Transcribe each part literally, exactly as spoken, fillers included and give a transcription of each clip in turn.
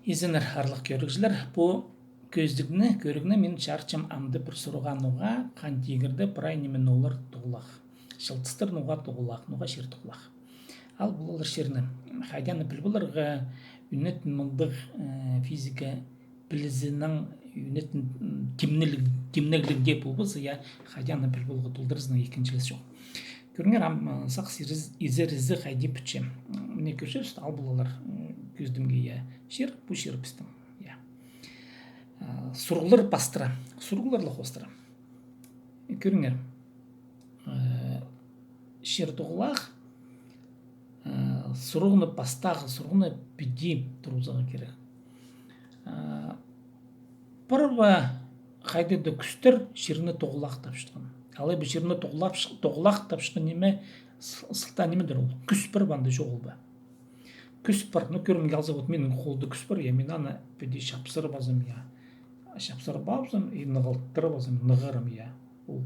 Изеннер, аарлығ кӧрігҷілер, пу кӧзідігні, кӧрігні мин чарчам амды пір сурығға: ноға Хан Тигірде прай ниме, ноо лар тоғылах. Чылтыстар ноға тоғылах, ноға чир тоғылах. Ал полар чирні хайди аны піл поларға, ӱнетін мындағ, э, физика пілізінің ӱнетін, м, тимнегліг-, тимнеглігде полбаза, я, хайди аны піл поларға, толдыразынаң ікінҷілес чох. Кӧріңер, ам, м, сағыс изер-, изерізі хайди пілче. М, мына кӧрчебіс, ал полар, м, кӧзідімге, я, чир, пу чир пістің, я. А, сурығлар пастыра, сурығлар ла хоостыра. Кӧріңер. Э, чир тоғылах, э, сурығны пастағы, сурығны піди турғызарға кирек. Э, пір бе хайдағ-да кӱстер чирні тоғылах тапчатхан. Алай ба чирні тоғылах, тоғылах тапчатхан ниме, с-, сылтаа нимедір ол? Кӱс пір бе анда, чоғыл ба? Кӱс пір, ну, кӧрімге алза, вот минің холда кӱс пір, я, мин аны піди чапсырып алзам, я. Чапсырып алзам, и нығылтырып алзам, нығарам, я. Ол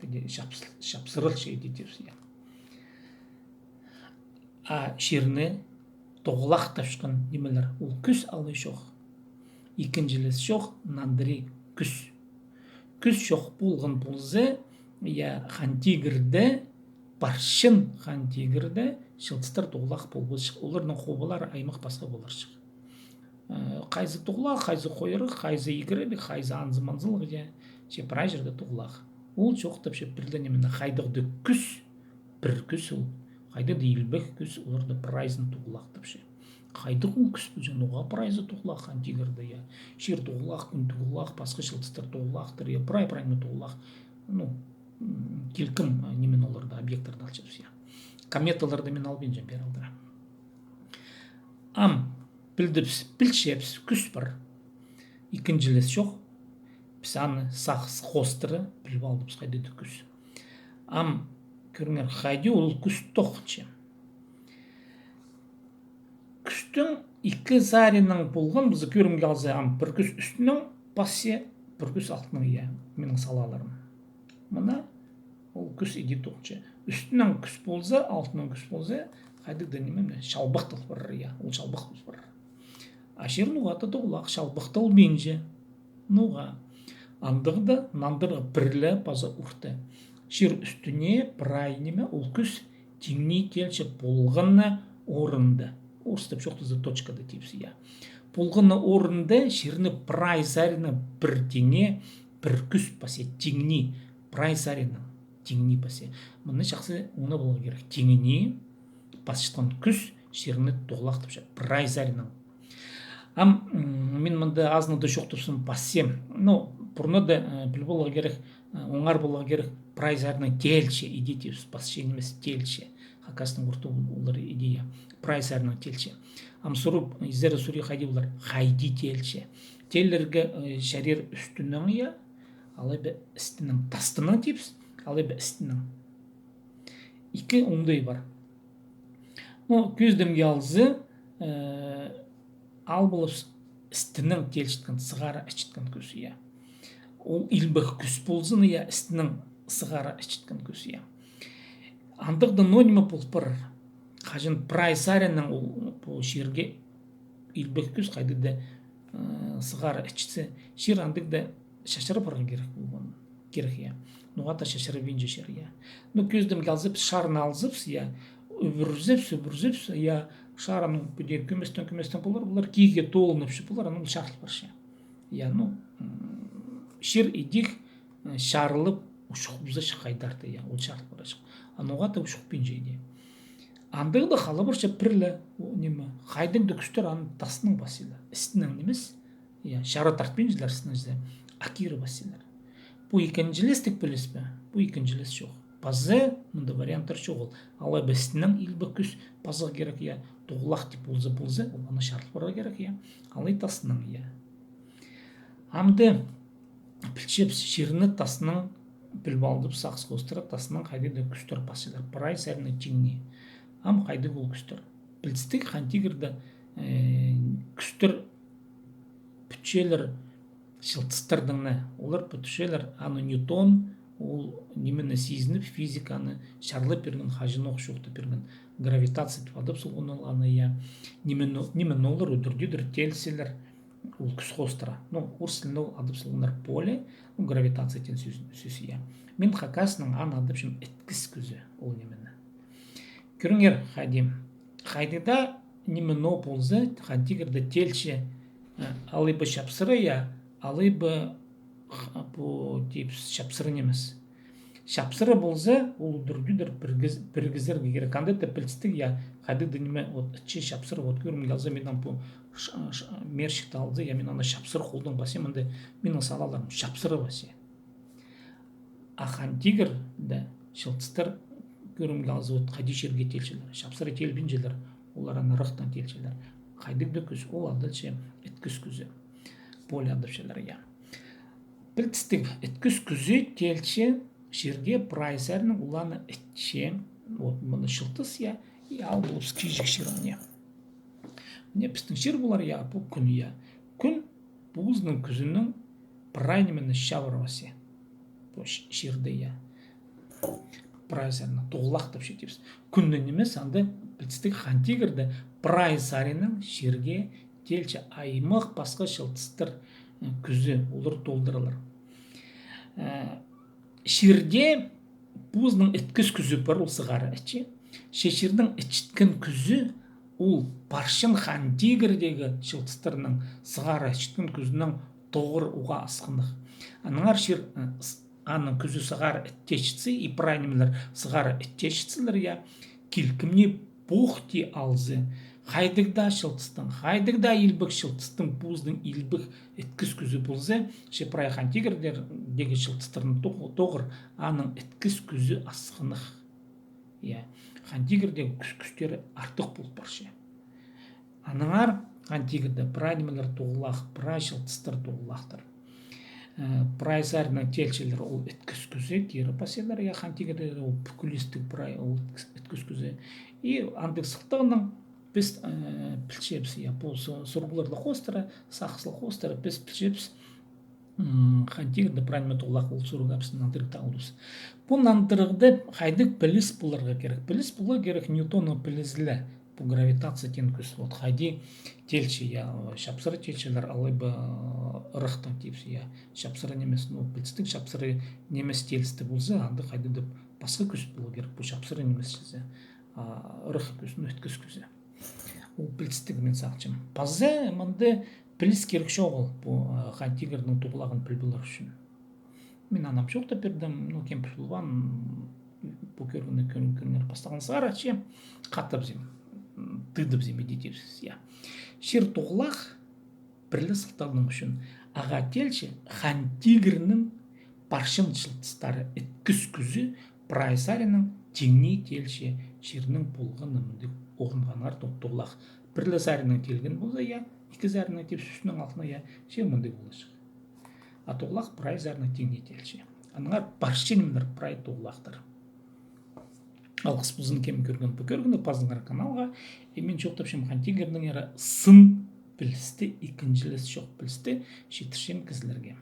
піди чапс-, чапсырылча иди тирбіс, я. А чирні тоғылах тапчатхан нимелер, ол кӱс алай чох. Ікінҷілес чох, нандыра кӱс. Кӱс чох полған полза, я, Хан Тигірде, парчан Хан Тигірде чылтыстар тоғылах полбасчых. Оларның хобалары аймах пасха поларҷых. Э, хайзы тоғылах, хайзы хойырах, хайзы игірерік, хайзы анзы-манзылығ, я, че прай чирде тоғылах. Ол чоохтапча пір дее нимені, хайдағ-да кӱс, пір кӱс ол. Хайдағ-да илбек кӱс, оларда прайзын тоғылах тапча. Хайдағ ол кӱс полҷаң, ноға прайзы тоғылах Хан Тигірде, я. Чир тоғылах, кӱн тоғылах, пасха чылтыстар тоғылахтар, я, прай-прай ниме тоғылах. Ну, м, килкім, а, ниме оларда, объекттерні алчабыс, я. Кометаларны мин албинчам пеер алдыра. Ам пілдібіс, пілчебіс, кӱс пар. Ікінҷілес чох. Піс аны сағыс хоостыра піліп алдыбыс, хайдағ-да кӱс. Ам кӧріңер, хайди ол кӱс тоғынча. Кӱстің ікі саринаң полған, піс кӧрімге алза, ам пір кӱс ӱстӱнең пасча, пір кӱс алтынаң, я, минің салааларым. Мына ол кӱс іди тоғынча. Ӱстӱнең кӱс полза, алтынаң кӱс полза, хайдағ-да ниме, мына, чалбахтал парар, я, ол чалбах пол парар. А чир ноға-да тоғылах, чалбахталбинча. Ноға? Андағ даа нандыра пір ле паза орта. Чир ӱстӱне прай ниме, ол кӱс тиңней теелче полған на орында. Орыстап чоохтаза, точкада тибіс, я. Полған на орында чирні прай саринаң пір тиңе, пір кӱс пасча, тиңней, прай саринаң тиңней пасча. Мыны чахсы оңнап аларға кирек. Тиңней пасчатхан кӱс чирні тоғылах тапча, прай саринаң. Ам, м, мин мында азынада чоохтапчам, пасча. Ну, пурнада, э, піл поларға кирек, э, оңар поларға кирек, прай саринаң теелче, іди тибіс, пасча нимес, теелче. Хакастың орта ол-, олар іди, я. Прай саринаң теелче. Ам сурығ, изере сурығ хайди полар, хайди теелче. Теелерге, э, чарир ӱстӱнең, я, алай ба істінең, тастынаң тибіс, алай ба істінең. Ікі оңдай пар. Ну, кӧзідімге алза, э, ал полып с-, істінең теелчеткен, сығара ітчеткен кӱс, я. Ол илбек кӱс ползын, я, істінең сығара ітчеткен кӱс, я. Андағ даа ноо ниме пол парар. Хаҷан прай саринаң ол, пу чирге илбек кӱс хайдағ даа, э, сығара ітчетсе, чир андағ даа чачырып парарға кирек полған, кирек, я. Ноға-да чачырыбинча чир, я. Ну, кӧзідімге алза, піс чарны алзабыс, я. Ӱбӱрзебіс, ӱбӱрзебіс, я. Чарның піди кӧместең, кӧместең полар, полар, киге толынып чи полар, анаң чарыл парча. Я, ну, м, чир идӧк, э, чарылып, учухпуза чи хайдар-да, я, ол чарыл парарҷых. А ноға-да учухпинча иди. Андағ даа хал парча пір ле, о, ниме, хайдағ даа кӱстер аны тастынаң пасчалар. Істінең нимес, я, чара тартпинчалар істінең, а кирі пасчалар. Пу ікінҷілес тіп пілбес пе? Пу ікінҷілес чох. Паза мында варианттар чоғыл. Алай ба істінең илбек кӱс пазарға кирек, я, тоғылах тіп полза, полза, ол аны чарыл парарға кирек, я. Алай тастынаң, я. Амды пілчебіс, чирні тастынаң, піліп алдыбыс, сағыс хоостыра тастынаң хайдағ даа кӱстер пасчалар. Прай саринаң тиңней. Ам хайдағ ол кӱстер? Пілдістіг, Хан Тигірде, э, кӱстер пӱтчелер чылтыстардаң на. Олар пӱтчелер, аны Ньютон, ол нимені сизініп, физиканы чарлап пирген, хаҷанох чоохтап пирген. Гравитация тіп адап салғаннар аны, я. Ниме но-, ниме ноо олар удур-тӧдір тилчелер, ол кӱс хоостыра. Ну, орыс тілінде ол адап салғаннар поле, ну, гравитация теен сӧс, сӧс, я. Мин хакаснаң аны адапчам іткіс кӱзі, ол нимені. Кӧріңер, хайди. Хайдағ даа ниме ноо полза, Хан Тигірде тилче, э, алай ба чапсыра, я, алай ба х-, пу, тип, чапсыра нимес. Чапсыра полза, ол удур-тӧдір піргіз-, піргізерге кирек. Анда даа пілдістіг, я, хайдағ даа ниме, вот, ітче чапсыра, вот, кӧрімге алза, минің пу ш-, ш-, мӧрчікті алза, я, мин аны чапсыра холдаң пасчам, анда минің салаларым чапсыра пасча. А Хан Тигірде чылтыстар, кӧрімге алза, вот, хайди чирге тилчелер. Чапсыра тилбинчелер, олар аны ырахтаң тилчелер. Хайдағ даа кӱс, ол адалча іткіс кӱзі. Поле адапчалар, я. Пілдістіг, іткіс кӱзі тилче чирге прай саринаң, ол аны ітче. Вот, мына чылтыс, я, и ал полып кизік чир, мына. Мына пістің чир полар, я, пу кӱн, я. Кӱн позының кӱзінең прай нимені чабырыбасча. Пу ч-, чирде, я. Прай саринаң, тоғылахтапча тіпчебіс. Кӱннең нимес, анда пілдістіг, Хан Тигірде прай саринаң чирге тилче аймах пасха чылтыстар, э, кӱзі, олар толдырылар. Э, чирде позының іткіс кӱзі пар, ол сығара ітче. Че чирнің ітчеткен кӱзі, ол парчан Хан Тигірдегі чылтыстарның сығара ітчеткен кӱзінең тоғыр уғаа асхынах. Аннаңар чир, э, с-, аның кӱзі сығара іттечетсе, и прай нимелер сығара іттечетселер, я, килкімні похти алза, хайдағ даа чылтыстың, хайдағ даа илбек чылтыстың позының илбек іткіс кӱзі полза, че прай Хан Тигірдегі чылтыстарның тоғ-, тоғыр аның іткіс кӱзі асхынах. Я, Хан Тигірдегі кӱс-, кӱстері артых пол парча. Аннаңар Хан Тигірде прай нимелер тоғылах, прай чылтыстар тоғылахтар. Э, прай саринаң тилчелер ол іткіс кӱзі, кирі пасчалар, я, Хан Тигірде ол пӱкӱлістіг прай ол іткіс, іткіс кӱзі. И андағ сылтағынаң піс, э, пілчебіс, я, пу су-, сурығларны хоостыра, сағыс ла хоостыра, піс пілчебіс, м, Хан Тигірде прай ниме тоғылах, ол сурығға піс нандырығ таа полдыбыс. Пу нандырығда хайдағ піліс поларға кирек? Піліс поларға кирек Ньютонның пілізі ле. Пу гравитация теен кӱс. Вот хайди тилче, я, чапсыра тилчелер, алай ба, э, ырахтаң тіпчебіс, я, чапсыра нимес. Ну, пілдістіг, чапсыра нимес тилісті полза, анда хайдағ даа пасха кӱс поларға кирек, пу чапсыра нимес чізе. А, ырах кӱс, ну, іткіс кӱзі. Ол пілдістіг, мин сағынчам. Паза мында піліс кирек чоғыл, пу, э, Хан Тигірнің тоғылағын піліп алар ӱчӱн. Мин анам чоохтап пирдім, ну, кем піліп алған, пу кӧргенні кӧр-, кӧргеннер пастаған сығара, че хатабызим, тыдыбызим, иди тіпчебіс, я. Чир тоғылах пір ле сылтағының ӱчӱн. Ағаа тилче Хан Тигірнің парчан чылтыстары, іткіс кӱзі прай саринаң тиңней тилче чирнің полғаны мындағ орынға. Аннаңар то-, тоғылах пір ле саринаң тилген полза, я, ікі саринаң тіп сӧснің алтына, я, че мындағ поларҷых. А тоғылах прай саринаң тиңней тилче. Аннаңар парчан нимелер прай тоғылахтар. Алғыс ползын, кем кӧрген пу кӧргенні, пазыңар каналға. И мин чоохтапчам Хан Тигірнеңер сын пілісті, ікінҷілес чох пілісті читірчем кізілерге.